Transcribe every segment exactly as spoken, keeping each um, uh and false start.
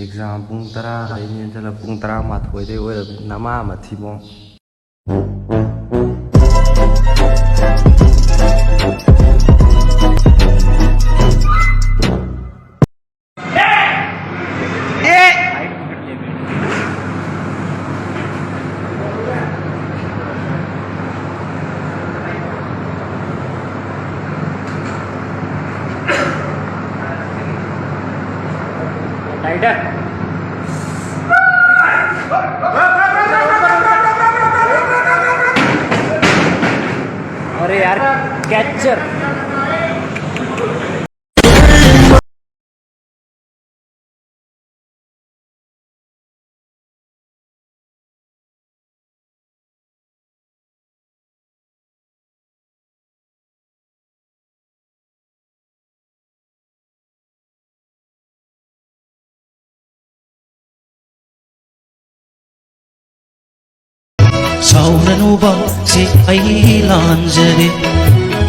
Exam ꯄꯨꯡ ꯇꯔꯥ ꯍꯌꯦꯡ ꯆꯠꯂ ꯄꯨꯡ ꯇꯔꯥꯃꯥꯊꯣꯏꯗꯩ ꯑꯣꯏꯔꯕꯅꯤ, ꯅꯃꯥ ꯃꯊꯤꯕꯣꯡ꯫ टाइट है। अरे यार, कैचर। ꯁꯥꯎꯔꯅꯨꯕ, ꯁꯤ ꯑꯩ ꯂꯥꯟꯖꯔꯦ꯫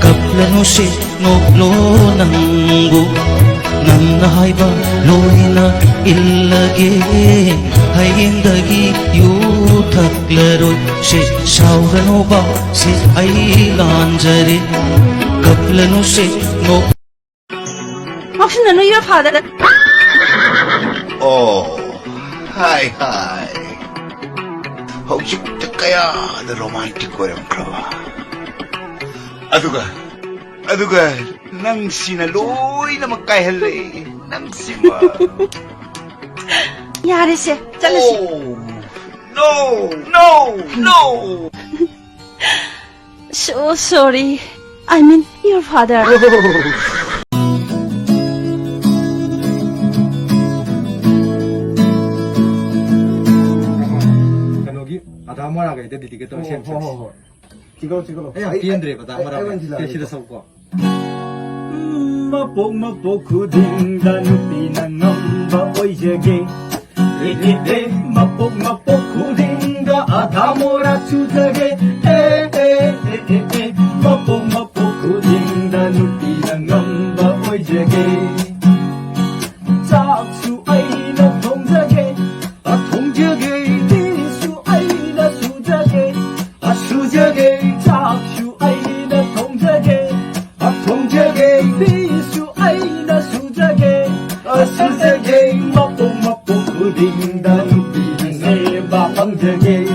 ꯀꯞꯂꯅꯨꯁꯦ, ꯅꯣꯛꯂꯣ ꯅꯪꯕꯨ꯫ ꯅꯪꯅ ꯍꯥꯏꯕ ꯂꯣꯏꯅ ꯏꯜꯂꯒꯦ꯫ ꯍꯌꯦꯡꯗꯒꯤ ꯌꯨ ꯊꯛꯂꯔꯣꯏ꯫ ꯁꯦ, ꯁꯥꯎꯔꯅꯨꯕ, ꯁꯦ ꯑꯩ ꯂꯥꯟꯖꯔꯦ꯫ ꯀꯞꯂꯅꯨꯁꯦ, ꯅꯣꯛ ꯉꯥꯎꯁꯤꯟꯅꯅꯨ, your father꯫ ꯑꯣ, ꯍꯥꯏ, ꯍꯥꯏ꯫ ꯍꯧꯖꯤꯛꯇ ꯀꯌꯥꯗ ꯔꯣꯃꯥꯟꯇꯤꯛ ꯑꯣꯏꯔꯝꯈ꯭ꯔꯕ꯫ ꯑꯗꯨꯒ, ꯑꯗꯨꯒ ꯅꯪꯁꯤꯅ ꯂꯣꯏꯅꯃꯛ ꯀꯥꯏꯍꯜꯂꯦ꯫ ꯅꯪꯁꯤꯃ꯫ ꯌꯥꯔꯦꯁꯦ, ꯆꯠꯂꯁꯤ꯫ Oh, no, no, no. So sorry. I mean, your father. ꯀꯩꯅꯣꯒꯤ ꯑꯙꯥ ꯃꯣꯔꯥꯒ ꯍꯦꯛꯇ ꯗꯤꯗꯤꯒꯦ ꯇꯧꯔ ꯁꯦꯝ ꯍꯣꯏ, ꯍꯣꯏ, ꯍꯣꯏ꯫ ꯆꯤꯒꯧ, ꯆꯤꯒꯧ꯫ ꯑꯩ ꯌꯥꯝ ꯑꯩ, ꯄꯦꯟꯗ꯭ꯔꯦꯕ ꯑꯩ, ꯑꯙꯥ ꯑꯩ ꯃꯣꯔꯥꯒ꯫ ꯑꯣꯏꯅ ꯁꯤꯜꯂꯛꯑꯒꯦ꯫ ꯁꯦ, ꯁꯤꯗ ꯁꯧꯀꯣ꯫ ꯃꯄꯣꯛ ꯃꯄꯣꯛ ꯈꯨꯗꯤꯡꯗ ꯅꯨꯄꯤꯅ ꯉꯝꯕ ꯑꯣꯏꯖꯒꯦ꯫ ꯑꯦ, ꯑꯦ, ꯑꯦ, ꯃꯄꯣꯛ ꯃꯄꯣꯛ ꯈꯨꯗꯤꯡꯗ ꯑꯙꯥ ꯃꯣꯔꯥ ꯆꯨꯖꯒꯦ꯫ ꯑꯦ, ꯑꯦ, ꯑꯦ, ꯑꯦ, ꯑꯦ, ꯃꯄꯣꯛ ꯃꯄꯣꯛ ꯈꯨꯗꯤꯡꯗ ꯅꯨꯄꯤꯅ ꯉꯝꯕ ꯑꯣꯏꯖꯒꯦ꯫ ꯆꯥꯛꯁꯨ ꯑꯩꯅ ꯆꯨꯖꯒꯦ꯫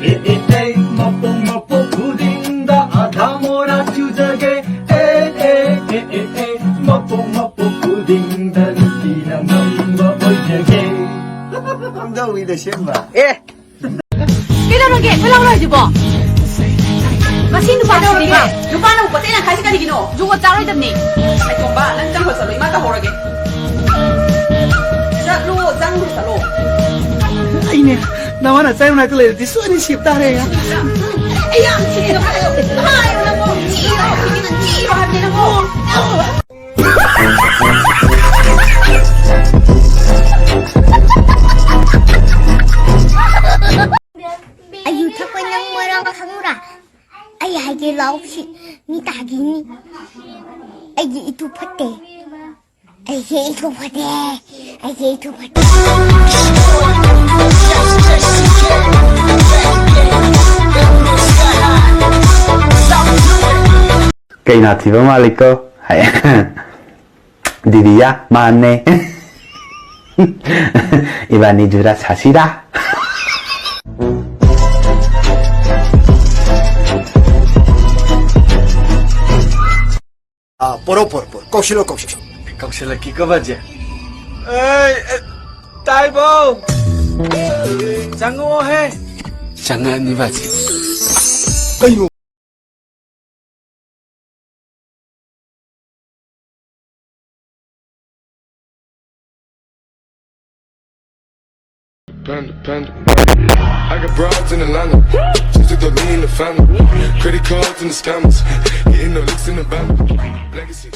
ꯑꯦ, ꯑꯦ, ꯑꯦ, ꯃꯄꯣꯛ, ꯃꯄꯣꯛ ꯈꯨꯗꯤꯡꯗ ꯑꯙꯥ ꯃꯣꯔꯥ ꯆꯨꯖꯒꯦ꯫ ꯑꯦ, ꯑꯦ, ꯑꯦ, ꯑꯦ, ꯑꯦ, ꯃꯄꯣꯛ, ꯃꯄꯣꯛ ꯈꯨꯗꯤꯡꯗ ꯅꯨꯄꯤꯅ ꯃꯪꯕ ꯑꯣꯏꯖꯒꯦ꯫ ꯀꯝꯗꯧꯏꯗ ꯁꯦꯝꯕ? ꯑꯦ! ꯀꯩꯗꯧꯔꯒꯦ? ꯀꯣꯏ ꯂꯥꯎꯔꯣ ꯍꯧꯖꯤꯛꯕꯣ? ꯃꯁꯤ ꯅꯨꯄꯥꯁꯤꯗꯤ ꯀꯩꯗꯧꯔꯒꯦ? ꯅꯨꯄꯥꯅ ꯑꯃꯨꯛ ꯄꯣꯠꯆꯩ ꯂꯪꯈꯥꯏꯁꯦ ꯀꯔꯤꯒꯤꯅꯣ? ꯖꯨꯒꯣꯠ ꯆꯥꯔꯣꯏꯗꯕꯅꯤ꯫ ꯁꯥꯏꯇꯣꯝꯕ, ꯅꯪ ꯆꯪꯈ꯭ꯔꯣ ꯆꯠꯂꯣ, ꯏꯃꯥ ꯇꯧꯍꯧꯔꯒꯦ꯫ ꯆꯠꯂꯣ, ꯆꯪꯈ꯭ꯔꯣ ꯆꯠꯂꯣ꯫ ꯑꯩꯅꯦ, ꯅꯋꯥꯅ ꯆꯥꯏ ꯃꯅꯥꯛꯇ ꯂꯩꯔꯗꯤ ꯁꯣꯏꯗꯅ ꯁꯤꯕ ꯇꯥꯔꯦ꯫ ꯑꯩ ꯌꯥꯝ ꯊꯤꯅ ꯍꯥꯏꯌꯣ꯫ ꯍꯥꯏꯌꯣ ꯅꯪꯕꯣ꯫ ꯊꯤꯔꯣ ꯍꯥꯏꯕꯅꯦ ꯅꯪꯕꯣ꯫ ꯑꯩ ꯌꯨ ꯊꯛꯄ ꯅꯪ ꯃꯔꯝ ꯈꯪꯕ꯭ꯔꯥ? ꯑꯩ ꯍꯥꯏꯒꯦ ꯂꯥꯎ, ꯁꯤ ꯃꯤ ꯇꯥꯈꯤꯅꯤ꯫ ꯑꯩꯒꯤ ꯏꯇꯨ ꯐꯠꯇꯦ꯫ ꯑꯩꯒꯤ ꯏꯇꯨ ꯐꯠꯇꯦ꯫ ꯑꯩꯒꯤ ꯏꯇꯨ ꯐꯠꯇꯦ꯫ ꯀꯩꯅꯥ ꯊꯤꯕ ꯃꯥꯜꯂꯤꯀꯣ꯫ ꯍꯥꯏ꯫ ꯗꯤꯗꯤꯌꯥ, ꯃꯥꯟꯅꯦ꯫ ꯏꯕꯥꯅꯤ ꯖꯨꯔꯥ ꯁꯥꯁꯤꯔꯥ? ꯑꯥ, ꯄꯣꯔꯣ, ꯄꯣꯔꯣ, ꯄꯣꯔꯣ꯫ ꯀꯧꯁꯤꯜꯂꯣ, ꯀꯧꯁꯤꯜꯂꯣ꯫ ꯀꯧꯁꯤꯜꯂꯛꯀꯦꯀꯣ, ꯕꯥꯖꯤ꯫ ꯑꯦ, ꯑꯦ, ꯇꯥꯏꯕꯧ! ꯆꯪꯉꯛꯑꯣꯍꯦ! ꯆꯪꯉꯛꯑꯅꯤ, ꯕꯥꯖꯤ꯫ ꯀꯩꯅꯣ? Panda, panda. I got broads in Atlanta. Just took the lean in the family. Credit cards and the scammers. Getting no licks in the van. Legacies.